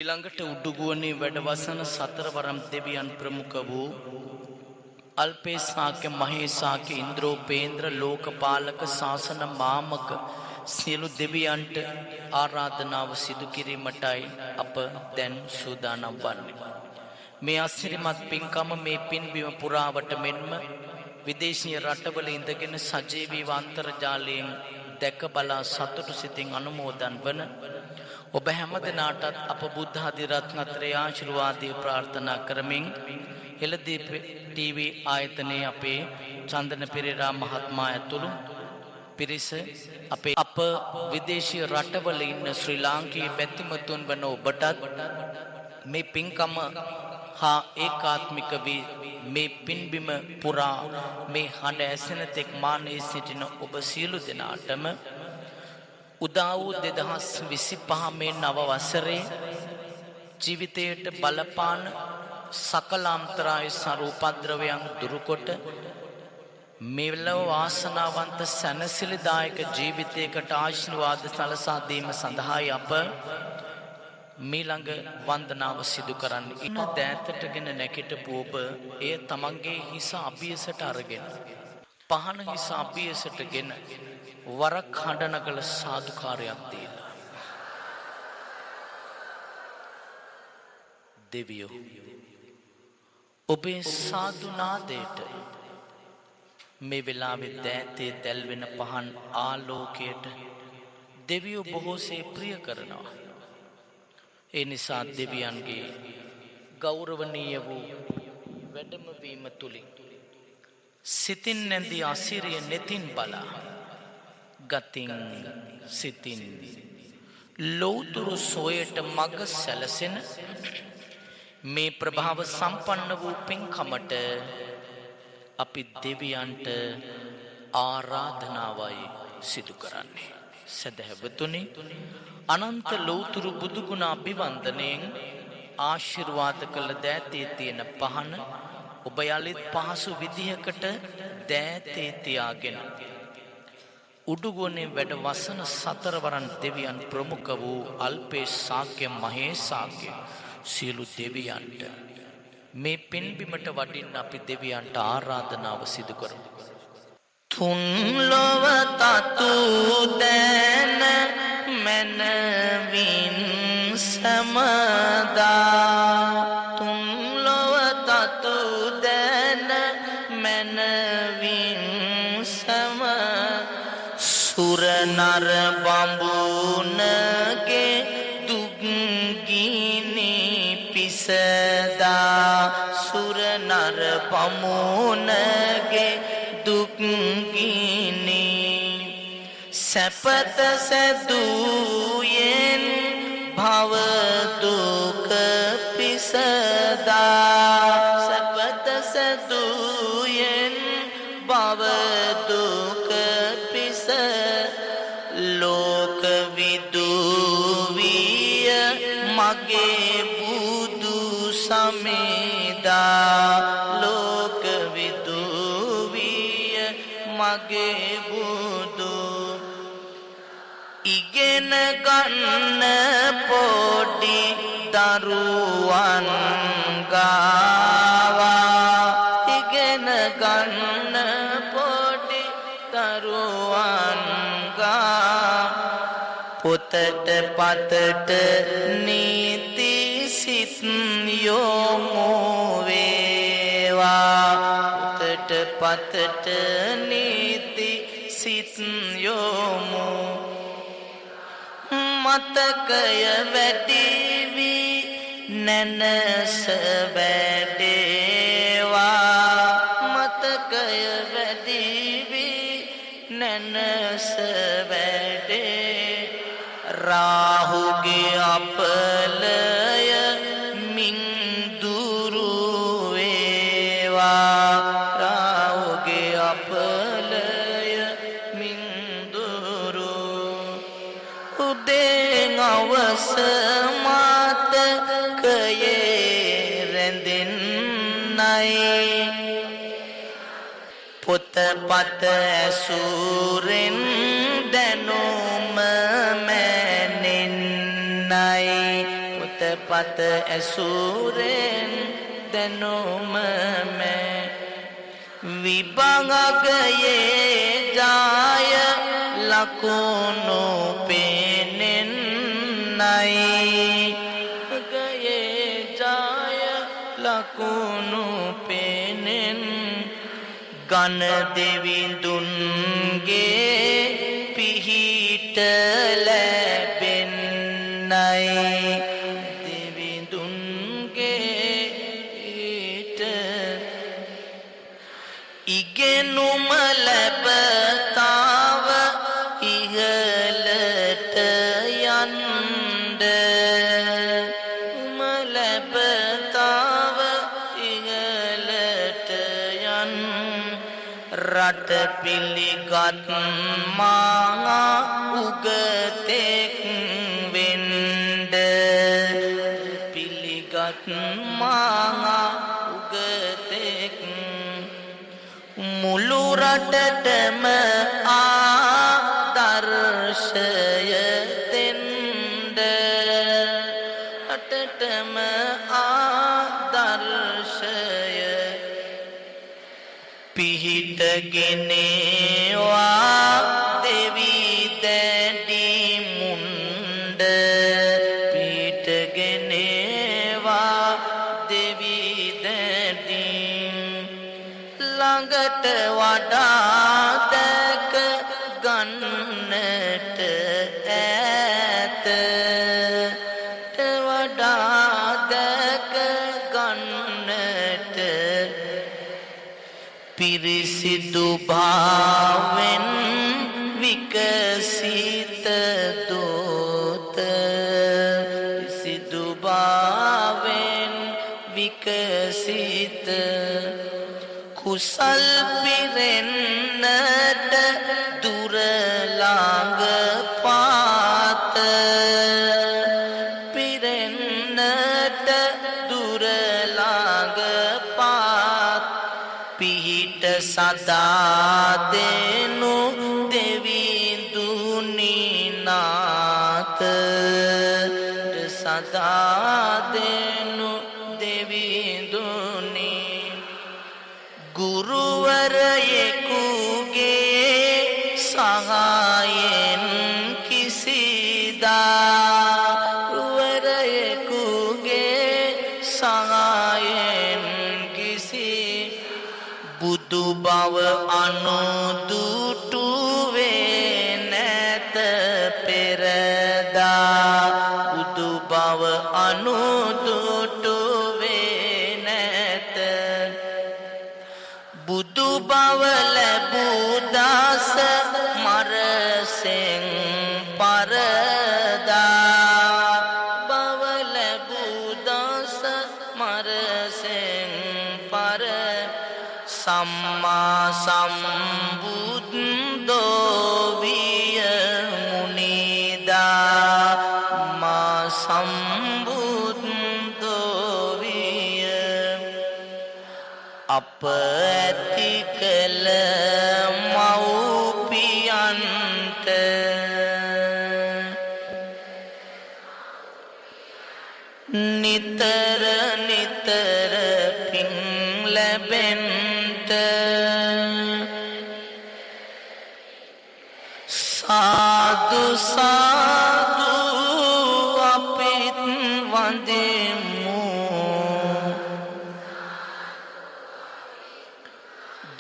ඊළඟට උඩුගුවනේ වැඩවසන සතරවරම් දෙවියන් ප්‍රමුඛ වූ අල්පේසාක්‍ය මහේසාක්‍ය ඉන්ද්‍රෝපේන්ද්‍ර ලෝකපාලක ශාසන මාමක සියලු දෙවියන්ට ආරාධනාව සිදු කිරීමටයි අප දැන් සූදානම් වන්නේ. මේ අසිරිමත් පින්කම මේ පින්බිම පුරාවට මෙන්ම විදේශීය රටවල ඉඳගෙන සජීවීව අන්තර්ජාලයෙන් දැක බලා සතුටු සිතින් අනුමෝදන් වන ඔබ හැම දෙනාටත් අප බුද්ධ ආදී රත්නත්‍රයේ ආශිර්වාදය ප්‍රාර්ථනා කරමින් හෙළදීප ටීවී ආයතනයේ අපේ චන්දන පෙරේරා මහත්මයා ඇතුළු පිරිස අපේ අප විදේශීය රටවල ඉන්න ශ්‍රී ලාංකීය බැතිමතුන් වන ඔබටත් මේ පින්කම හා ඒකාත්මික වී මේ පින්බිම පුරා මේ හඬ ඇසෙන තෙක් මානයේ සිටින ඔබ සියලු දෙනාටම උදා වූ 2025 මේ නව වසරේ ජීවිතයට බලපාන සකල අන්තරාය සරූපද්‍රවයන් දුරුකොට මෙලොව වාසනාවන්ත සැනසිලිදායක ජීවිතයකට ආශිර්වාද සලසා දීම සඳහායි අප මීළඟ වන්දනාව සිදු කරන්නේ. ඉන්න දෑතටගෙන නැගිටපු ඔබ එය තමන්ගේ හිස අභියසට අරගෙන පහන හිස අභියසටගෙන වරක් හඬ නගල සාදුකාරයක් දීලා දෙවියෝ ඔබේ සාදු නාදයට මේ වෙලාවේ දෑතේ දැල්වෙන පහන් ආලෝකයට දෙවියෝ බොහෝසේ ප්‍රිය කරනවා. ඒ නිසා දෙවියන්ගේ ගෞරවනීය වූ වැඩමවීම තුලින් සිතින් නැඳී අසිරිය නෙතින් බලා ගතින් සිතින් ලෝතුරු සෝයට මග සැලසෙන මේ ප්‍රභාව සම්පන්න වූ පින්කමට අපි දෙවියන්ට ආරාධනාවයි සිදු කරන්නේ. සදහැවතුනි, අනන්ත ලෝතුරු බුදුගුණ අභිවන්දනයෙන් ආශිර්වාද කළ දෑතේ තියෙන පහන ඔබ යලිත් පහසු විදිහකට දෑතේ තියාගෙන උඩුගුවනේ වැඩ වසන සතරවරන් දෙවියන් ප්‍රමුඛ වූ අල්පේ ශාක්‍ය මහේසාක්‍ය සියලු දෙවියන්ට මේ පින්බිමට වඩින්න අපි දෙවියන්ට ආරාධනාව සිදු කරමු. තුන් ලොව තතු දැන මනවින් සමදා, තුන් ලොව තතු දැන මනවින් සම සුර නර බඹුනගේ දුක් ගිනි පිසදා, සුර නර බමුණගේ දුක් ගිනි සැපත සැදුයෙන් භව දුක පිසදා, සැපත සැදුයෙන් භව දුක පිස ලෝක විදුවිය මගේ බුදු සමේදා, ලෝක විදුවිය මගේ බුදු. ඉගෙන ගන්න පොඩි දරුවන් ගාවා, ඉගෙන ගන්න පොඩි දරුවන් ගා පොතට පතට නීති සිත් යොමු වේවා, පොතට පතට නීති සිත් යොමු. මතකය වැඩි වී නැනස වැඩේවා, මතකය වැඩි වී නැනස වැඩේ. රාහුගේ අපලය මින් දුරු වේවා, රාහුගේ අපලය මින් දුරු. උදේ අවස මාතකයේ රැඳෙන්නයි පොතපත ඇසුරෙන් දැනුම මැනෙන්නයි, පොතපත පොතපත ඇසුරෙන් දැනුම මෑ විභාගයේ ජාය ලකුණු පෙනෙන්නයි ගයේ ජාය ලකුණු පෙනෙන් ගණ දෙවිඳුන්ගේ පිහිට ලැබෙන්නයි දෙවිඳුන්ගේ පිහිට ඉගෙනුම ලැබ තාව ඉහළට යන්න උම ලැබ තාව ඉහළට යන්න රට පිළිගත් මා උගතෙක් වෙන්න පිළිගත් මා උගතෙක් මුළු රටටම ආදර්ශය දෙන්න රටටම ආදර්ශය පිහිටගෙනේවා දෙවි දැඩි මුණ්ඩ පිහිටගෙනේවා දෙවි දැඩි ළඟට වඩා දැක ගන්නට ඈත වඩා දැක ගන්නට පිරිසිදු භාවෙන් විකසිත දෝත පිරිසිදු භාවෙන් විකසිත කුසල් පිරෙන්නට දුර ළඟ පාත පිරෙන්නට දුර ළඟ පාත පිහිට සදා දෙනු දෙවිඳුනි නාත සදා දෙනු දෙවිඳුනි ගුරුවරයෙකුගේ සහායෙන් කිසිදා ගුරුවරයෙකුගේ සහායෙන් කිසි බුදු බව අනුදුටුවේ නැත පෙරදා බුදු බව අනුදුටුවේ නැත බුදු බව ලැබූ දාස මරසෙන් පරදා බව ලැබූ දාස මරසෙන් පර සම්මා සම්බුද්ධෝ විය මුනිදා මා සම්බුද්ධෝ විය අප ඇති කළ මව්පියන්ට නිතර නිතර පින් ලැබෙන්ට සාදු සාදු අපිත් වඳිමු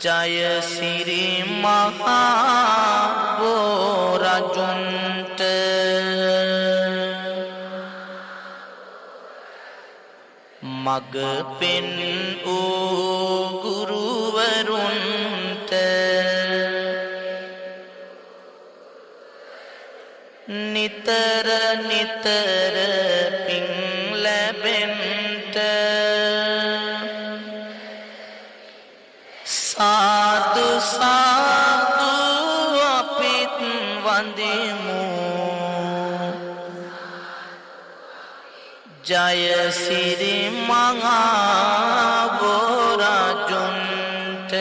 ජයසිරි මහා බෝරජුන්ට මග පෙන් වූ ගුරුවරුන්ට නිතර නිතර පින් ලැබෙන්ට සාදු සාදු අපිත් වඳිමු ජයසිරි මහා බෝරජුන්ට.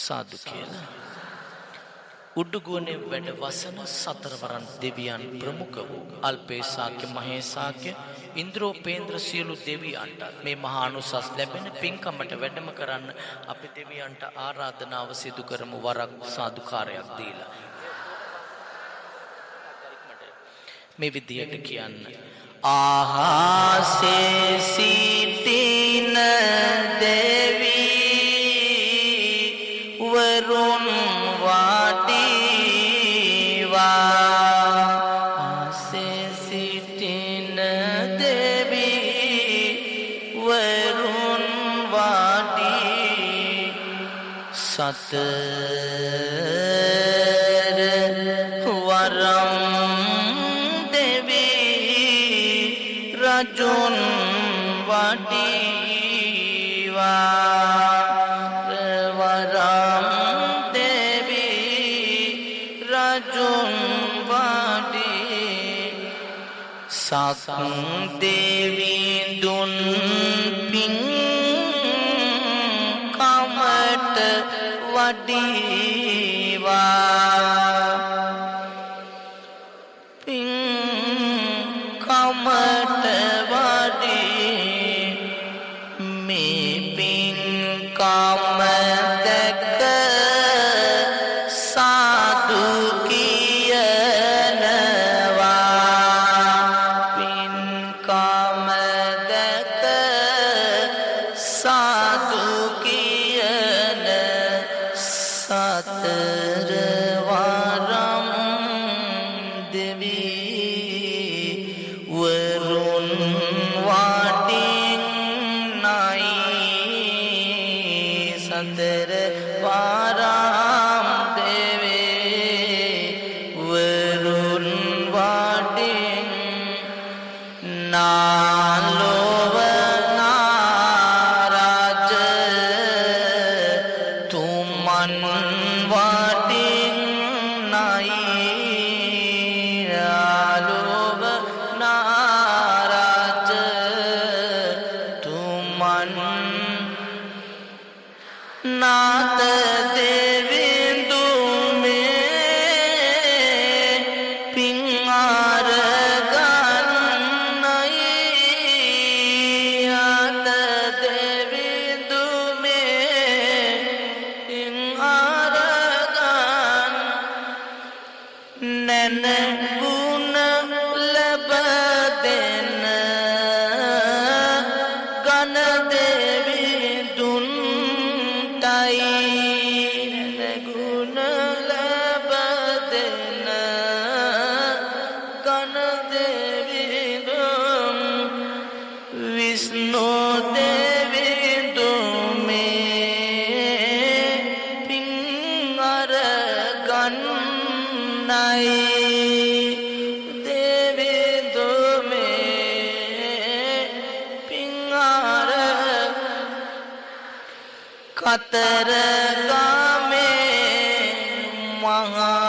සාදු කියලා. උඩුගුවනේ වැඩ වසන සතරවරන් දෙවියන් ප්‍රමුඛ වූ අල්පේසාක්‍ය මහේසාක්‍ය ඉන්ද්‍රෝපේන්ද්‍ර සියලු දෙවියන්ට මේ මහා අනුසස් ලැබෙන පින්කමට වැඩම කරන්න අපි දෙවියන්ට ආරාධනාව සිදු කරමු වරක් සාදුකාරයක් දීලා. මේ විදියට කියන්න. ආහාසේ සිටින දෙවි වරුන් වාඩිවා, ආසේ සිටින දෙවි වරුන් වාඩි, සතර වරම් දෙවි රජුන් වඩිවා, වරම් දෙවි රජුන් වඩි, සක් දෙවිඳුන් පින් කමට වඩිවා, පින් කමට වඩි, මේ පින් කම දැක සාදු කියනවා, පින් කම දැක සාදු කියන සතර වරම් දෙවි වරුන් වඩින්නයි, සතර වරම් දෙවි වරුන් වඩින්, නාලොව නාරජ තුමන් වඩින්නයි, නාලොව නාරජ තුමන්, නාත දෙවිඳු මේ පින් අරගන්නයි, නාත දෙවිඳු මේ පින් අරගන්න, නැන ගුණ ලැබ දෙන ගණ දෙවිඳුන්ටයි, නැන ගුණ ලැබ දෙන ගණ දෙවිඳුන්, විෂ්ණු දෙවිඳු මේ පින් අරගන්නයි, දෙවිඳු මේ පින් අර, කතර ගමේ මහා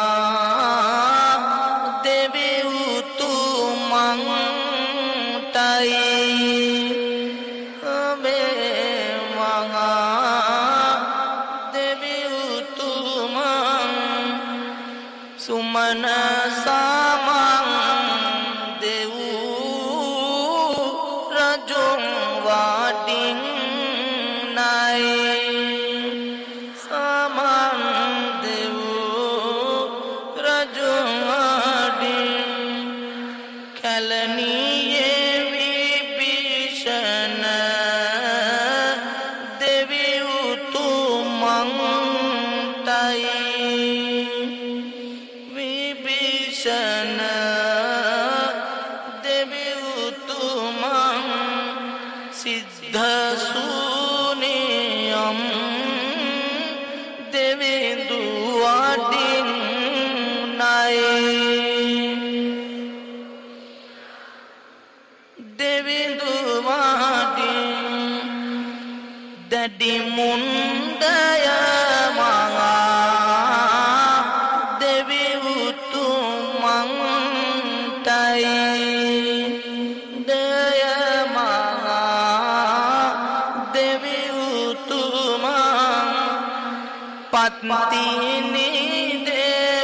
දෙවි උතුමන්ටයි, මේ මහා දෙවි උතුමන්, සුමන සමන් දෙව් රජුන් වඩින්නයි, සමන් දෙව් රජුන් වඩින්, කැලණියේ විභීෂණ දෙවි උතුමන්ටයි, විභීෂණ දෙවි උතුමන්, සිද්ධ සූනියම් දෙවිඳු වඩින්නයි, දෙවිඳු වඩින්, දැඩි මුණ්ඩය මහා දෙවි උතුමන්ටයි, දය මහා දෙවි උතුමන්, පත්තිනි දෙවි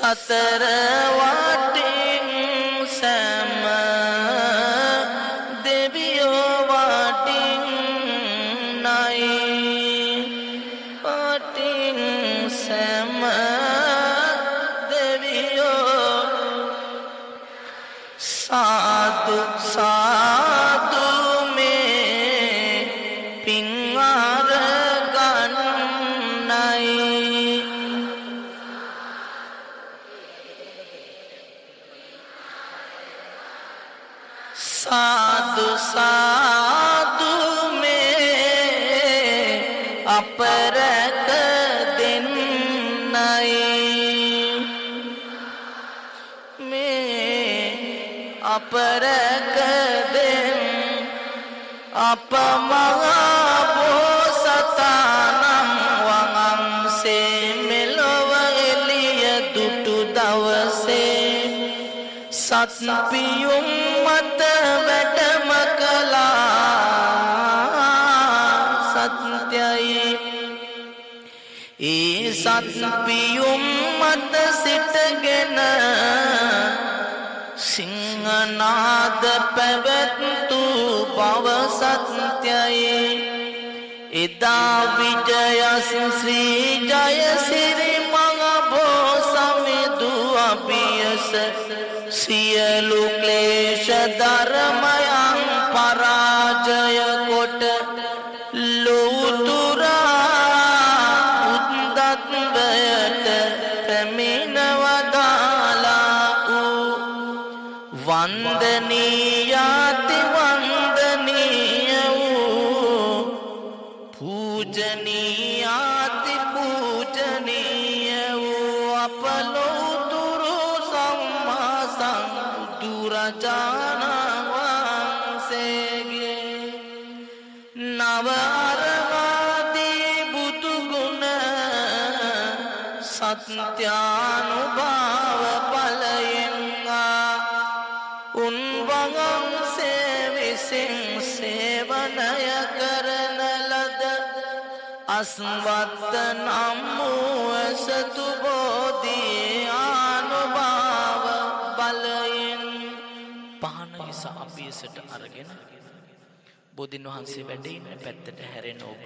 සතර වටින් සෑම දෙවියෝ වටින් නයි, වටින් සෑම දෙවියෝ. සාදු සාදු මේ පින් අරගන්නයි. සාදු සාදු මේ අපරක දෙන්නයි, මේ අපරක දෙන්. අප මහා බෝසතාණන් වහන්සේ මෙලොව එළිය දුටු දවසේ සත් පියුම් මත වැඩම කළා සත්‍යයි. ඒ සත් පියුම් මත සිටගෙන සිංහනාද පැවැත්තු බව සත්‍යයි. එදා විජයස් ශ්‍රී ජයසිරි මහ බෝසමිදු අභියස සියලු ක්ලේශ ධර්මයන් පරාජය කොට ලෝතුරා බුද්ධත්වයට පැමිණ වදාලා වූ වන්දනීයාති වන්දනීය වූ, පූජනීයාති පූජනීය වූ අප ලෝතුරු සම්මා සම්බුදුරජාණන් වහන්සේගේ නව අරහාදී බුදු ගුණ සත්‍යානුභාව බලයෙන් උන්වහන්සේ විසින් සේවනය කරන ලද අස්වත්ත නම් වූ ඇසතු බෝධියේ ආනුභාව බලයෙන් පහන හිස අභියසට අරගෙන බෝධින් වහන්සේ වැඩ ඉන්න පැත්තට හැරෙන ඔබ,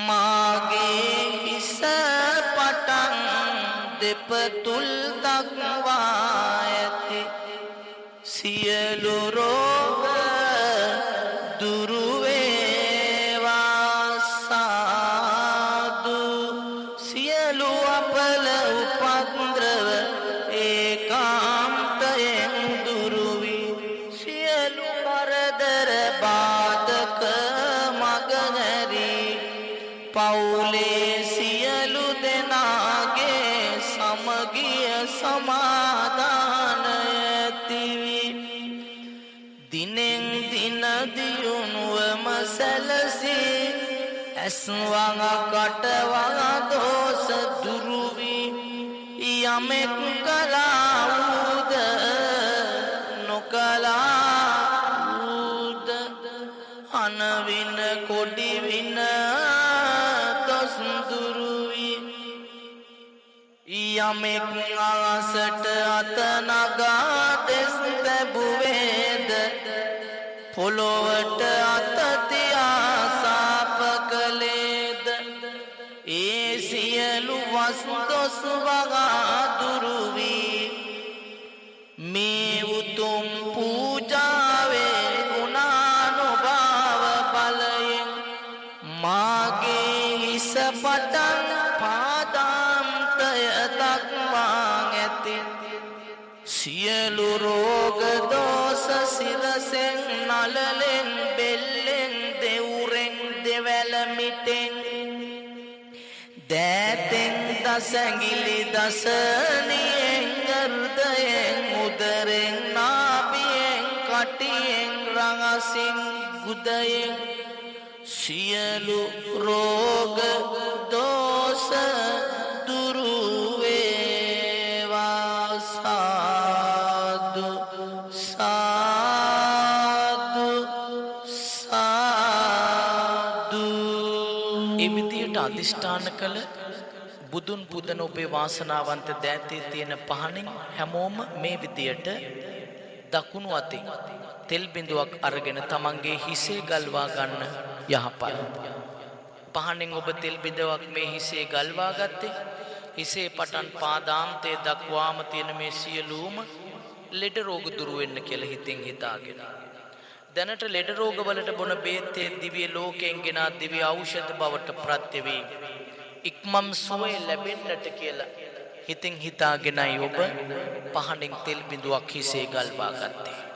මාගේ හිස පටන් දෙපතුල් දක්වා ඇති සියලු රෝග දුරු වේවා සාදු. සියලු අපල උපද්‍රව ඒකාන්තයෙන් දුරු වී, සියලු කරදර බාධක මග හැරී, පවුලේ සියලු දෙනාගේ සමගිය සමාදානය ඇතිවී, දිනෙන් දින දියුණුවම සැලසී, ඇස් වහ කට වහ දෝෂ දුරු වී, යමෙක් කළා වූද නොකළා වූද අනවින කොඩි වින දොස් දුරු වී, යමෙක් අහසට අත නගා දෙස් තැබුවේද, පොළොවට අත තියා සාප කළේද, ඒ සියලු වස් දොස් වගා දුරු වී, මේ උතුම් පූජාවේ ගුණානුභාව බලයෙන් මාගේ හිස පටන් පාදාන්තය දක්වා ඇති සියලු රෝග දෝෂ සිරසෙන්, නළලෙන්, බෙල්ලෙන්, දෙවුරෙන්, දෙවැල මිටෙන්, දෑතෙන්, දසැඟිලි දසනියෙන්, හෘදයෙන්, උදරෙන්, නාභියෙන්, කටියෙන්, රහසින්, ගුදයෙන් සියලු රෝග දෝෂ දුරු වේවා සාදු සාදු සාදු. ඒ විදියට අධිෂ්ඨාන කළ බුදුන් පුදන ඔබේ වාසනාවන්ත දෑතේ තියෙන පහනින් හැමෝම මේ විදියට දකුණු අතින් තෙල් බිඳුවක් අරගෙන තමන්ගේ හිසේ ගල්වා ගන්න යහපත්. පහනෙන් ඔබ තෙල් බිඳුවක් මේ හිසේ ගල්වා ගත්තේ හිසේ පටන් පාදාන්තය දක්වාම තියෙන මේ සියලුම ලෙඩ රෝග දුරු වෙන්න කියලා හිතින් හිතාගෙන. දැනට ලෙඩ රෝග වලට බොන බේත් දිව්‍ය ලෝකයෙන් ගෙනා දිව්‍ය ඖෂධ බවට ප්‍රත්‍ය වේ. ඉක්මන් සුවය ලැබෙන්නට කියලා හිතින් හිතාගෙනයි ඔබ පහනෙන් තෙල් බිඳුවක් හිසේ ගල්වා ගත්තේ.